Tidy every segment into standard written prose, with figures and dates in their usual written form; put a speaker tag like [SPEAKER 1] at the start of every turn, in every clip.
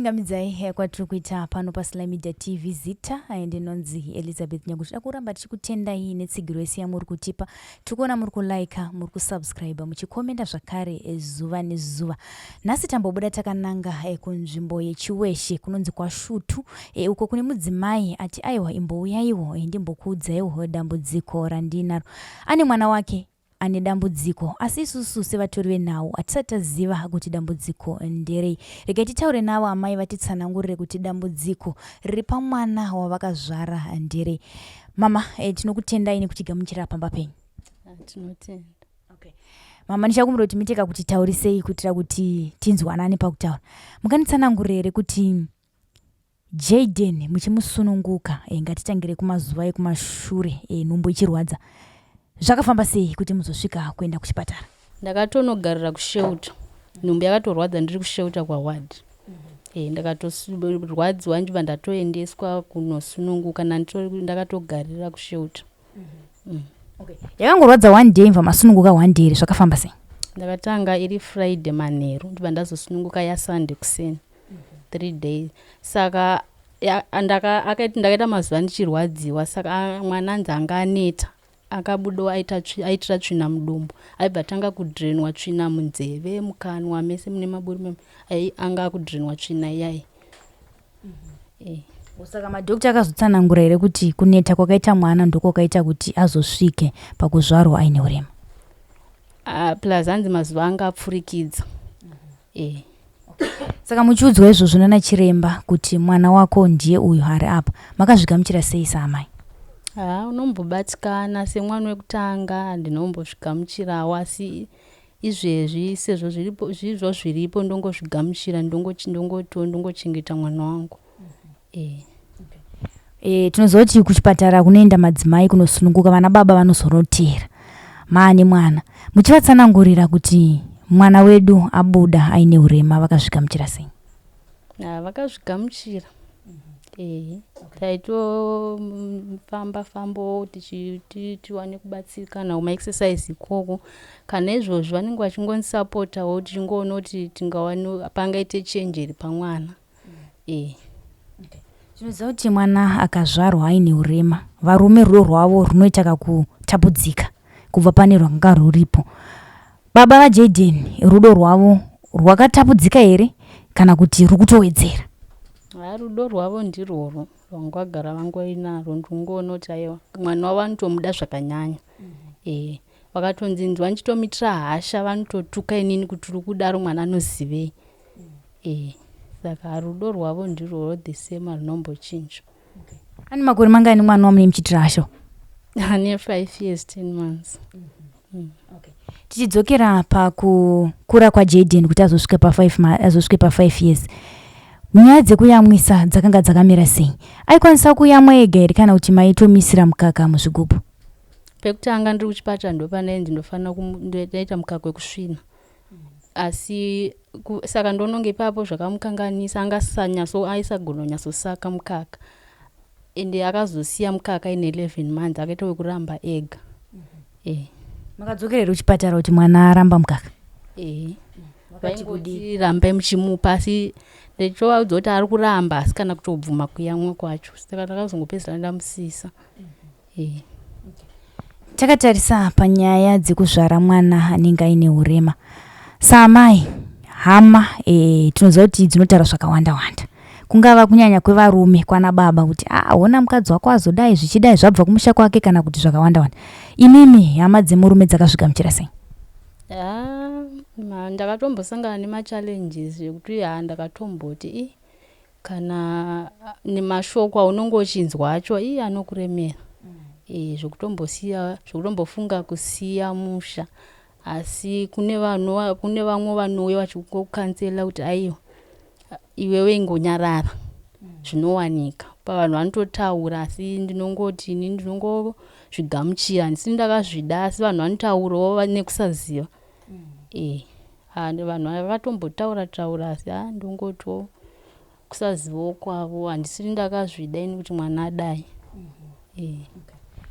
[SPEAKER 1] Sekuchingamidzai kwatiri kuita pano paSly Media TV, zita ndinonzi Elizabeth Nyago. Tinoda kuramba tichikutendai netsigiro yese yamuri kutipa. Tiri kuona muri kulaika, muri kusubscribe, muchikomenda zvakare zuva nezuva. Nhasi tambobuda takananga kunzvimbo yeChiweshe kunonzi kwaShutu, uko kune mudzimai ati aiwa imbouyaiwo ndimbokuudzaiwo dambudziko randinaro. Ane mwana wake ane dambudziko asi isusu sevatori venhau hatisati taziva kuti dambudziko nderei. Regai titaure navo amai vatitsanangurire kuti dambudziko riri pamwana wavakazvara nderei. Mama, tinokutendai nekutigamuchira pamba penyu.
[SPEAKER 2] Tinotenda.
[SPEAKER 1] Okay. Mama, ndichakumbira kuti miteka kuti taurisei kuitira kuti tinzwanane pakutaura. Munganditsanangurire here kuti Jayden muchimusununguka, ngatitangire kumazuva ekumashure, nhumbu ichirwadza, zvakafamba sei kuti muzosvika kuenda kuchipatara?
[SPEAKER 2] Ndakatonogarira kushelter, nhumbu yakatorwadza ndiri kushelter kwaward. Ndakatorwadziwa ndichibva ndatoendeswa kunosununguka, ndakatogarira kushelter.
[SPEAKER 1] Okay. Yakangorwadza one day mva masununguka one day here, zvakafamba sei?
[SPEAKER 2] Ndakatanga iri Friday manheru, ndibva ndazosununguka yaSunday kuseni. 3 days. Saka ndakaita mazuva ndichirwadziwa, saka mwana anzi anga aneta, akabudawo aitira tsvina mudumbu, aibva atanga kudrenwa tsvina munzeve, mukanwa mese mune maburi meme, anga akudrenwa tsvina iyai.
[SPEAKER 1] Saka madhokta akazotsanangura here kuti kuneta kwakaita mwana ndokwakaita kuti azosvike pakuzvarwa aine urema?
[SPEAKER 2] Plus hanzi mazuva anga apfurikidza.
[SPEAKER 1] Saka muchiudzwa izvozvo nana chiremba kuti mwana wako ndiye uyu ari apa, makazvigamuchira sei saamai?
[SPEAKER 2] Ha, unombobatikana semwana wekutanga, ndinombozvigamuchirawo, asi izvezvi sezvo zvirizvo zviripo, ndongozvigamuchira, ndongochengeta mwana wangu.
[SPEAKER 1] Tinoziva kuti kuchipatara kunoenda madzimai kunosununguka, vana baba vanozorotera maane mwana. Muchivatsanangurira kuti mwana wedu abuda aine urema, vakazvigamuchira sei?
[SPEAKER 2] Vakazvigamuchira. Taitofamba fambawo tiwane kubatsirikana kumaexercise ikoko. Kana izvozvi vanenge vachingondisapotawo, tichingoona kuti tingawane pangaite change iri pamwana.
[SPEAKER 1] Tinoziva kuti mwana akazvarwa aine urema, varume rudo rwavo runoita kakutapudzika kubva pane rwanga rwuripo. Baba vaJayden, rudo rwavo rwakatapudzika here kana kuti ruri kutowedzera?
[SPEAKER 2] Ha, rudo rwavo ndirworwo rwanga vagara vangoinarwo, ndingoona kuti aiwa mwana wavo anotomuda zvakanyanya. Vakatonzinzwa ndichitomuitira hasha, vanototuka inini kuti uri kudaro mwana anozivei. Saka rudo rwavo ndirworwo the same, harunombochinja.
[SPEAKER 1] Ane makore mangani mwana wamune muchiitira hasha?
[SPEAKER 2] Ane 5 years 10 months.
[SPEAKER 1] Tichidzokera pakukura kwaJayden kuti azosvika pa5 azosvike pa5 years, nyaya dzekuyamwisa dzakanga dzakamira sei? Aikwanisa kuyamwa ega here kana kuti maitomisira mukaka muzvigubhu?
[SPEAKER 2] Pekutanga ndiri kuchipatara ndopanainzi ndofanira ndaita mukaka wekusvina, asi saka ndononge ipapo zvakamukanganisa, angasanyatso aisagona kunyatsosaka mukaka, ende akazosiya mukaka ine 11 months, akaita wekuramba ega.
[SPEAKER 1] Makadzokera here kuchipatara kuti mwana aramba mukaka?
[SPEAKER 2] Vaingoti rambai muchimupa, asi ndichovaudza kuti ari kuramba, asi kana kutobvuma kuyamwa kwacho, saka ndakazongopedzisira ndamusisa.
[SPEAKER 1] Takatarisa panyaya dzekuzvara mwana anenge aine urema, saamai, hama tinoziva kuti dzinotaura zvakawanda wanda, kungava kunyanya kwevarume kwana baba kuti ah, hona mukadzi wako azodai, zvichidai zvabva kumusha kwake, kana kuti zvakawanda wanda. Imimi hama dzemurume dzakazvigamuchira sei?
[SPEAKER 2] Ha, ndakatombosangana nemachallenges ekuti ha, ndakatomboti i kana nemashoko aunonge uchinzwa acho i anokuremera, zvekutombosiya, zvekutombofunga kusiya musha, asi kune vanhu, kune vamwe vanouya vachikucounsela kuti aiwa, iwewe ingonyarara, zvinowanika. Pavanhu vanototaura, asi ndinongoti ini ndinongozvigamuchira, handisi ndakazvida, asi vanhu vanotaurawo nekusaziva. Vanhu vakatombotaura taura, asi ha, ndongotiwo kusazivawo kwavo, handisiri ndakazvida ini kuti mwana adai.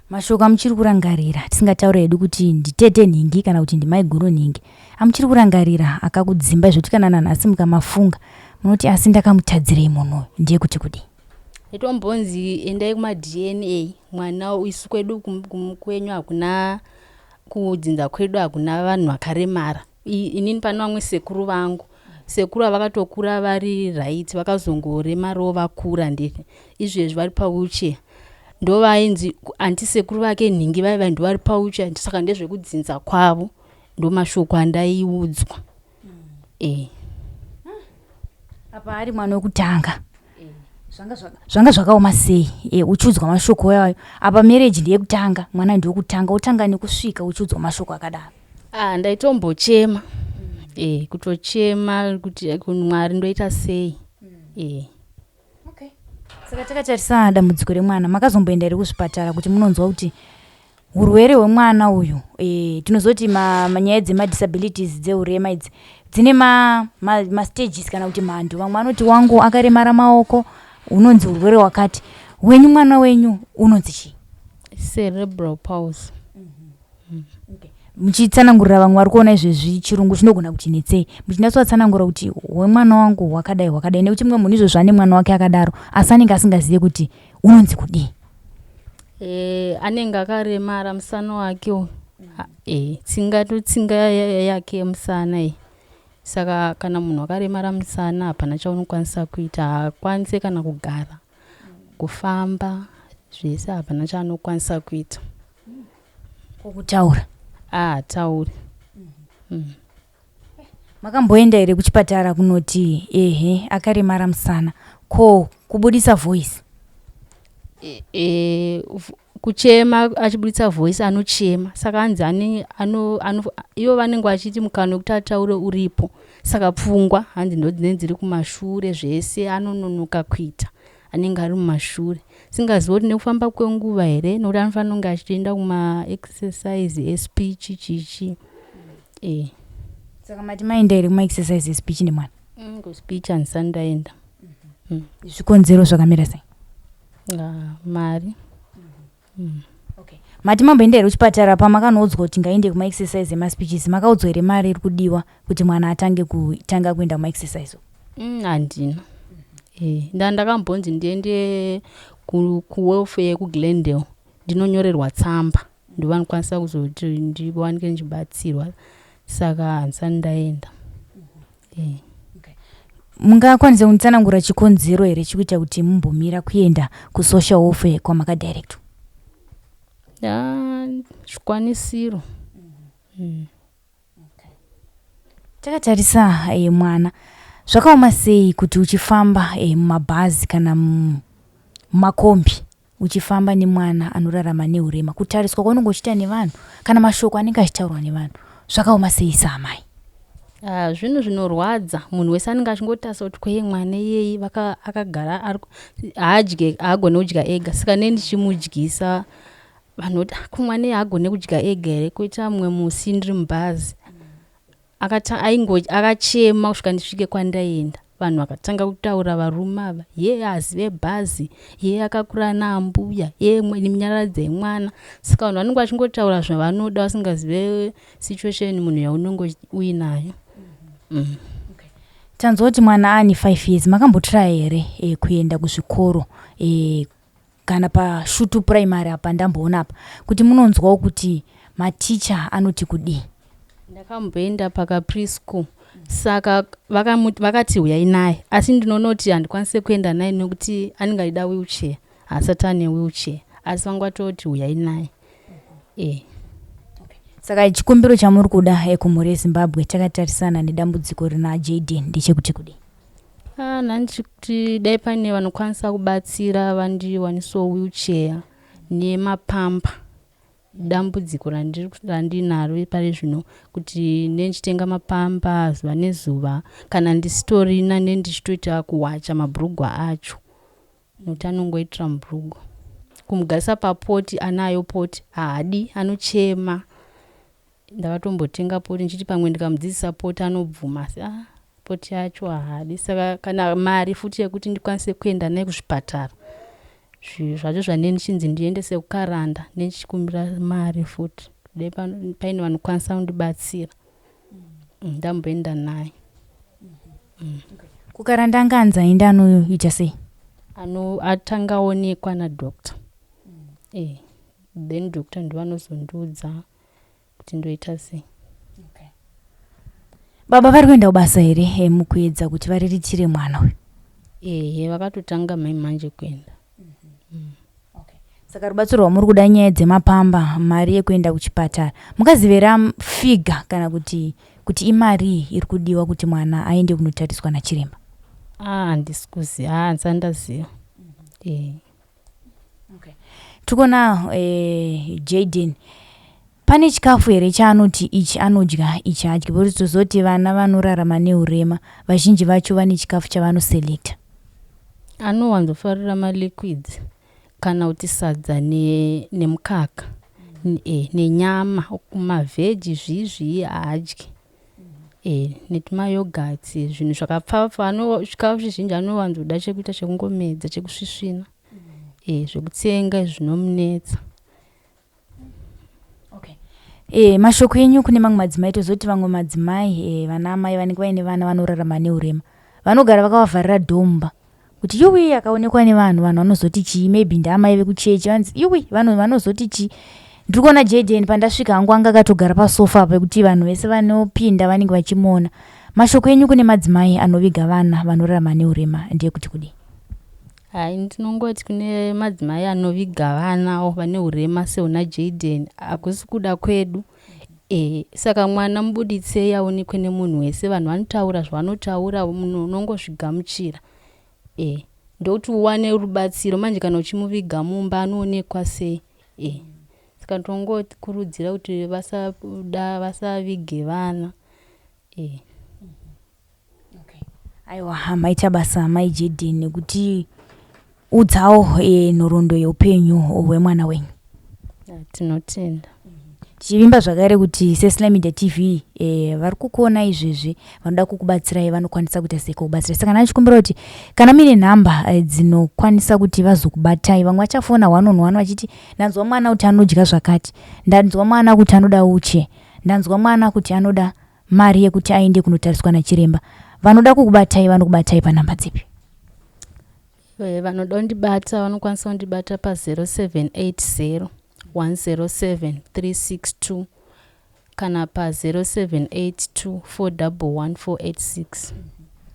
[SPEAKER 1] Mashoko amuchiri kurangarira, tisingataure hedu kuti nditete nhingi kana kuti ndimaiguru nhingi, amuchiri kurangarira akakudzimba zvekuti kana nanhasi mukamafunga munoti asi ndakamutadzirei munhu uyu, ndiye kuti kudii?
[SPEAKER 2] Itombonzi endai kumaDNA mwana isu kwedu kwenyu hakuna, kudzinza kwedu hakuna vanhu vakaremara. Inini pane vamwe sekuru vangu, sekuru avakatokura vari right, vakazongoremarawo vakura, ndiri izvezvi vari pawheelchair. Ndovainzi anti sekuru vake nhingi vaiva ndovari pawheelchair, saka ndezvekudzinza kwavo, ndomashoko andaiudzwa.
[SPEAKER 1] Apa ari mwana wekutanga, zvanga zvakaoma sei uchiudzwa mashoko ayo? Apa marriage ndeyekutanga, mwana ndewekutanga, wotanga nekusvika uchiudzwa mashoko akadaro.
[SPEAKER 2] Ah, ndaitombochema, kutochema kuti Mwari ndoita sei.
[SPEAKER 1] Okay. Saka takatarisa dambudziko remwana, makazomboenda here kuzvipatara kuti munonzwa kuti urwere hwemwana uyu? Tinozoti manyaya dzemadisabilities, dzeurema idzi dzine mastages kana kuti mhando. Vamwe vanoti wangu akaremara maoko, unonzi urwere hwakati. Wenyu, mwana wenyu unonzi chii?
[SPEAKER 2] Cerebral palsy.
[SPEAKER 1] Okay. Muchitsanangurira vamwe vari kuona izvezvi, chirungu chinogona kuti netsei, muchinyatsotsanangura kuti hwemwana wangu hwakadai hwakadai, nekuti mumwe munhu izvozvo ane mwana wake akadaro asi anenge asingazive kuti unonzi kudii.
[SPEAKER 2] Anenge akaremara musana wake uyu, tsinga totsinga yake yemusana iyi. Saka kana munhu akaremara musana hapana chaunokwanisa kuita, haakwanise kana kugara, kufamba, zvese hapana chaanokwanisa kuita.
[SPEAKER 1] Kutaura?
[SPEAKER 2] Haatauri.
[SPEAKER 1] Makamboenda here kuchipatara kunoti ehe, akaremara musana, ko kubudisa voice?
[SPEAKER 2] Kuchema achibudisa voice, anochema. Saka anzi ivo vanenge vachiti mukana wekuti ataure uripo, saka pfungwa hanzi ndo dzinenge dziri kumashure, zvese anononoka kuita, anenge ari mumashure. Singazivi kuti nekufamba kwenguva here, nokuti anofanira kunge achitoenda kumaexercise espeech chichi.
[SPEAKER 1] Saka mati maenda here kumaexercise espeech nemwana?
[SPEAKER 2] Kuspeech handisati ndaenda.
[SPEAKER 1] Zvikonzero zvakamira sei?
[SPEAKER 2] Ah, mari.
[SPEAKER 1] Okay. Mati mamboenda here kuchipatara? Pamakanoudzwa kuti ngaende kumaexercise emaspeeches, makaudzwa here mari iri kudiwa kuti mwana atange kutanga kuenda kumaexercise?
[SPEAKER 2] Handina. Ndakambonzi ndiende kuwelfare yekuGlendale ndinonyorerwa tsamba, ndovanokwanisa kuzoti ndiwanike ndichibatsirwa, saka handisati ndaenda.
[SPEAKER 1] Mungakwanisa kunditsanangura chikonzero here chikuita kuti mumbomira kuenda kusocial welfare kwamakadirectwa?
[SPEAKER 2] Ya, zvikwanisiro.
[SPEAKER 1] Takatarisa mwana, zvakaoma sei kuti uchifamba mumabhazi kana mumakombi, uchifamba nemwana anorarama neurema, kutariswa kwaunenge uchiita nevanhu kana mashoko anenge achitaurwa nevanhu, zvakaoma sei saamai?
[SPEAKER 2] Ah, zvinhu zvinorwadza. Munhu wese anenge achingotarisa kuti kweye mwana iyeyi akagara haadye, haagone kudya ega. Saka nei ndichimudyisa, vanhu voti, "Ah, ko mwana iye haagone kudya ega here?" Koita mumwe musi ndiri mubhazi, akachema kusvika ndisvike kwandaienda. Vanhu vakatanga kutaura, varume ava, ye azive bhazi, ye akakura naambuya, ye munyaradzei mwana. Saka vanhu vanenge vachingotaura zvavanoda vasingazive situation munhu yaunenge uinayo.
[SPEAKER 1] Tanzwa kuti mwana ane 5 years. Makambotraya here kuenda kuzvikoro kana paShutu Primary apa ndamboona apa, kuti munonzwawo kuti maticha anoti kudii?
[SPEAKER 2] Ndakamboenda paka preschool, saka vakati huyai naye, asi ndinonoti handikwanise kuenda naye nekuti anenge achida wheelchair, haasati ane wheelchair, asi vanga vatoti huyai naye.
[SPEAKER 1] Saka chikumbiro chamuri kuda kumhuri yeZimbabwe takatarisana nedambudziko rina Jaden ndechekuti kudii?
[SPEAKER 2] Ah, nhandichikuti dai pane vanokwanisa kubatsira vandiwanisawo wheelchair nemapamba. Dambudziko randinaro pari zvino kuti nendichitenga mapamba zuva nezuva, kana ndisitorina nendichitoita kuwacha mabhurugwa acho, nokuti anongoitira mubhurugwa. Kumugarisa papoti, anayo poti, haadi, anochema. Ndakatombotenga poti ndichiti pamwe ndikamudzidzisa poti anobvuma, asi ah, poti yacho haadi. Saka kana mari futi yekuti ndikwanise kuenda naye kuzvipatara. Zvacho zvandine ndichinzi ndiendese kukaranda ndichikumbira mari futi dai paine vanokwanisa kundibatsira. Ndamboenda naye.
[SPEAKER 1] Kukaranda anga anzi aenda anoita sei?
[SPEAKER 2] Ano atanga aonekwa nadoctor. Eh, then doctor ndivo vanozondiudza kuti ndoita sei.
[SPEAKER 1] Okay. Baba vari kuenda kubasa here eh, mukuedza kuti variritire mwana uyu?
[SPEAKER 2] Ehe, vakatotanga mai manje kuenda.
[SPEAKER 1] Okay. Saka rubatsiro rwamuri kuda nyaya dzemapamba, mari yekuenda kuchipatara. Mukazivera figa kana kuti kuti imari iri kudiwa kuti mwana aende kunotariswa nachiremba?
[SPEAKER 2] Ah, handisi kuziva, ah, handisati ndaziva. Eh.
[SPEAKER 1] Okay. Tikuona eh, Jaden pane chikafu here chaanoti ichi anodya ichi adyi because tozoti vana vanorarama neurema vazhinji vacho vane chikafu chavanoselecta.
[SPEAKER 2] Anowanzofarira maliquids kana kuti sadza ne, nemukaka e, nenyama mavheji zvii zvii haadyi e, netumayogatsi zvinhu zvakapfava zvikafu zvizhinji anowanzoda chekuita chekungomedza chekusvisvina e, zvekutsenga izvi zvinomunetsa.
[SPEAKER 1] Okay. E, mashoko enyu kune mamwe madzimai tozoti vamwe madzimai e, vana amai vanenge vaine vana vanorarama neurema vanogara vakavavharira dhomba kuti yuwi akaonekwa nevanhu vanhu vanozoti chii maybe ndaamai vekuchechi vanzi yuwi vanhu vanozoti chii ndiri kuona Jaden pandasvika hangu anga akatogara pasofa apa pekuti vanhu vese vanopinda vanenge vachimuona mashoko enyu kune madzimai anoviga vana vanorarama neurema ndeyekuti kudii
[SPEAKER 2] Hai, ndinongoti kune madzimai anoviga vanawo vane urema sehuna Jayden, hakusi kuda kwedu. E, saka mwana mubuditsei aonekwe nemunhu wese. Vanhu vanotaura zvavanotaura, munhu unongozvigamuchira. E, ndokuti uwane rubatsiro. Manje kana uchimuviga mumba anoonekwa sei? E, saka ndinongokurudzira kuti vasabuda vasavige vana. E.
[SPEAKER 1] Okay. Aiwa maita basa mai Jaden nekuti udzawo e, nhoroondo yeupenyu hwemwana wenyu.
[SPEAKER 2] Tinotenda.
[SPEAKER 1] Tichivimba zvakare kuti seSly Media TV e, vari kukuona izvezvi vanoda kukubatsirai vanokwanisa kuita sei kukubatsirai. Saka ndachikumbira kuti kana muine nhamba e, dzinokwanisa kuti vazokubatai, vamwe vachafona one on one vachiti ndanzwa mwana kuti anodya zvakati, ndanzwa mwana kuti anoda uche, ndanzwa mwana kuti anoda mari yekuti aende kunotariswa nachiremba. Vanoda kukubatai vanokubatai panhamba dzipi?
[SPEAKER 2] Eh, vanoda kundibata vanokwanisa kundibata pa0780 107 362 kana pa0782 411 486.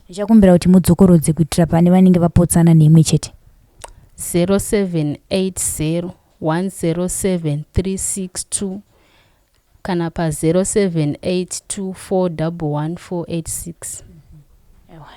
[SPEAKER 1] Ndichakumbira kuti mudzokorodze kuitira pane vanenge vapotsana neimwe chete.
[SPEAKER 2] 0780 107 362 kana pa 0782411486.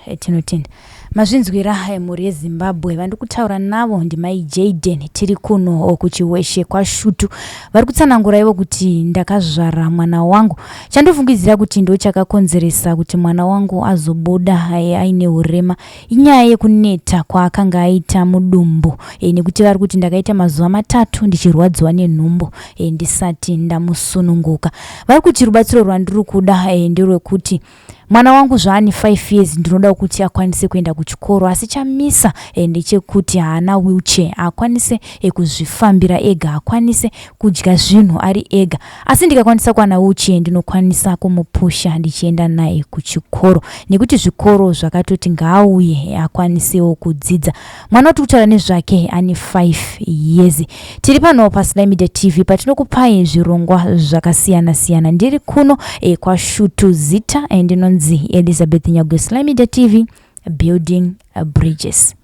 [SPEAKER 1] Eh, tinotenda mazvinzwira eh, mhuri yezimbabwe vandiri kutaura navo ndimai Jaden tiri kuno oh, kuchiweshe kwashutu vari kutsanangura ivo kuti ndakazvara mwana wangu chandofungidzira kuti ndo chakakonzeresa kuti mwana wangu azobuda eh, aine urema Inyaya yekuneta kwaakanga aita mudumbu e, nekuti vari kuti ndakaita mazuva matatu ndichirwadziwa nenhumbu e, ndisati ndamusununguka. Vari kuti rubatsiro rwandiri kuda e, nderwekuti mwana wangu zvaane 5 years ndinoda kuti akwanise kuenda kuchikoro asi chamisa e, ndechekuti haana wheelchair akwanise e, kuzvifambira ega akwanise kudya zvinhu ari ega asi ndikakwanisa kuwana wheelchair ndinokwanisa kumupusha ndichienda naye kuchikoro nekuti zvikoro zvakatoti ngaauye akwanisewo kudzidza mwana wati kutaura nezvake ane 5 years tiri pano paSly Media TV patinokupai zvirongwa zvakasiyana siyana ndiri kuno e, kwashutu zita e, ndinonzi Elizabeth Nyagwe Sly Media TV building bridges.